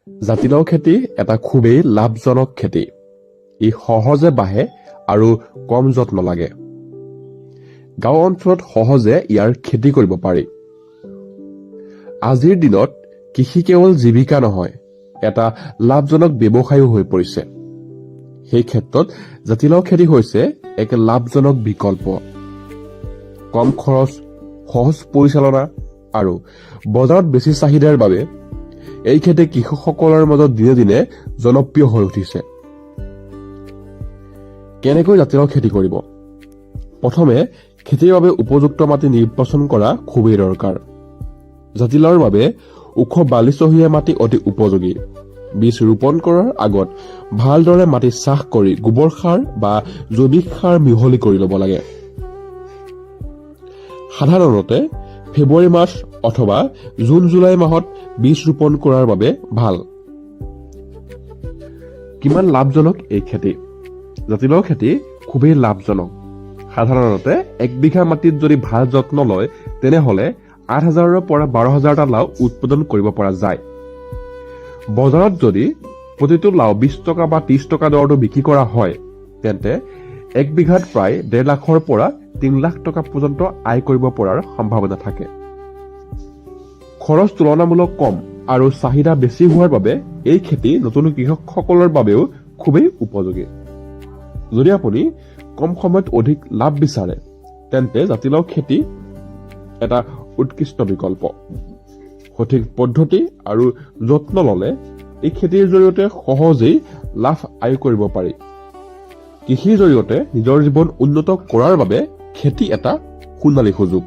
জাতিলাও খেতি এটা খুবেই লাভজনক খেতি। ই সহজে বাঢ়ে আৰু কম যত্ন লাগে। গাঁও অঞ্চলত সহজে ইয়াৰ খেতি কৰিব পাৰি। আজিৰ দিনত কৃষি কেৱল জীৱিকা নহয়, এটা লাভজনক ব্যৱসায়ো হৈ পৰিছে। সেই ক্ষেত্ৰত জাতিলাও খেতি হৈছে এক লাভজনক বিকল্প। কম খৰচ, সহজ পৰিচালনা আৰু বজাৰত বেছি চাহিদাৰ বাবে এই খেতি কৃষকসকলৰ মাজত দিনে দিনে জনপ্ৰিয় হৈ উঠিছে। কেনেকৈ জাতিলাও খেতি কৰিব? প্ৰথমে খেতিৰ বাবে উপযুক্ত মাটি নিৰ্বাচন কৰা খুবেই দৰকাৰ। জাতিলাওৰ বাবে ওখ বালিচহীয়া মাটি অতি উপযোগী। বীজ ৰোপণ কৰাৰ আগত ভালদৰে মাটি চাহ কৰি গোবৰ সাৰ বা জৈৱিক সাৰ মিহলি কৰি ল'ব লাগে। সাধাৰণতে ফেব্ৰুৱাৰী মাৰ্চ অথবা জুন জুলাই মাহত বীজ ৰোপণ কৰাৰ বাবে ভাল। কিমান লাভজনক এই খেতি? জাতিলাও খেতি খুবেই লাভজনক। সাধাৰণতে 1 বিঘা মাটিত যদি ভাল যত্ন লয়, তেনেহলে 8,000ৰ পৰা 12,000টা লাও উৎপাদন কৰিব পৰা যায়। বজাৰত যদি প্ৰতিটো লাও 20 টকা বা 30 টকা দৰতো বিক্ৰী কৰা হয়, তেন্তে 1 বিঘাত প্ৰায় 1.5 লাখৰ পৰা 3 লাখ টকা পৰ্যন্ত আয় কৰিব পৰাৰ সম্ভাৱনা থাকে। খৰচ তুলনামূলক কম আৰু চাহিদা বেছি হোৱাৰ বাবে এই খেতি নতুন কৃষকসকলৰ বাবেও খুবেই উপযোগী। যদি আপুনি কম সময়ত অধিক লাভ বিচাৰে, তেন্তে জাতিলাও খেতি এটা উৎকৃষ্ট বিকল্প। সঠিক পদ্ধতি আৰু যত্ন ল'লে এই খেতিৰ জৰিয়তে সহজেই লাভ আয় কৰিব পাৰি। কৃষিৰ জৰিয়তে নিজৰ জীৱন উন্নত কৰাৰ বাবে খেতি এটা সোণালী সুযোগ।